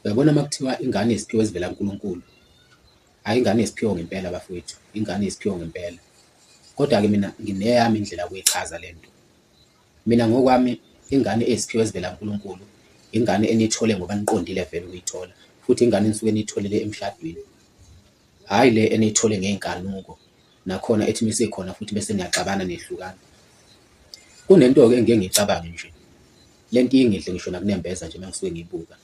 Uyabona uma kuthiwa ingane isiphiwo esivela kuNkulunkulu, hhayi ingane isiphiwo ngempela bafowethu, ingane isiphiwo ngempela. Kodwa-ke mina ngineyami indlela yokuyichaza le nto. Mina ngokwami ingane eyisiphiwo esivela kuNkulunkulu, ingane eniyithole ngoba niqondile vele ukuyithola, futhi ingane enisuke niyitholele emshadweni, hhayi le eniyithole ngey'nkanuko, nakhona ethi misikhona futhi bese niyaxabana niyehlukana. Kunento-ke engike ngiyicabange nje, le nto ingidle ngisho nakunembeza nje uma ngisuke ngiyibuka.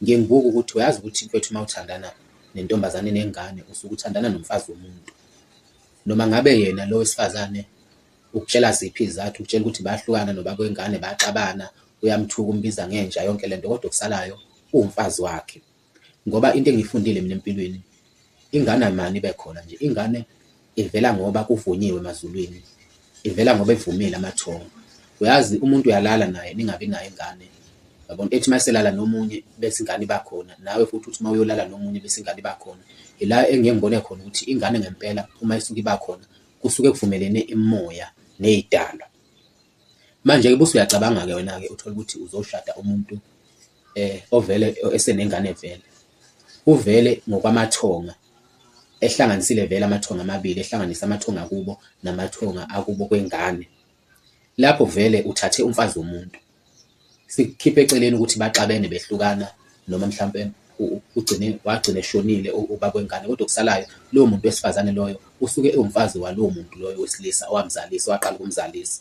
Ngiye ngibuke ukuthi uyazi ukuthi mfethu uma uthandana nentombazane enengane usuke uthandana nomfazi womuntu. Noma ngabe yena lo wesifazane ukutshela ziphi izizathu, ukutshela ukuthi bayahlukana nobaba wengane bayaxabana, uyamthuka umbiza ngenja yonke lento kodwa okusalayo uwumfazi wakhe. Ngoba into engiyifundile mina empilweni, ingane ayimane ibe khona nje, ingane ivela ngoba kuvunyiwe emazulwini, ivela ngoba evumile amathongo. Uyazi umuntu uyalala naye ningabi nayo ingane, yabona? Ethi uma eselala nomunye bese ingane iba khona, nawe futhi uthi uma uyolala nomunye bese ingane iba khona. Ila engiye ngibone khona ukuthi ingane ngempela uma isuke iba khona kusuke kuvumelene imimoya ney'dalwa. Manje-ke bese uyacabanga-ke wena-ke uthole ukuthi uzoshada umuntu ovele esenengane vele. Uvele ngokwamathonga ehlanganisile vele amathonga amabili, ehlanganise amathonga akubo namathonga akubo kwengane. Lapho vele uthathe umfazi womuntu. Sikukhiphe eceleni ukuthi baxabene behlukana noma mhlampe ugcine wagcina eshonile ubaba wengane, kodwa okusalayo lowo muntu wesifazane loyo usuke ewumfazi walowo muntu loyo wesilisa owamzalisa, owaqala ukumzalisa.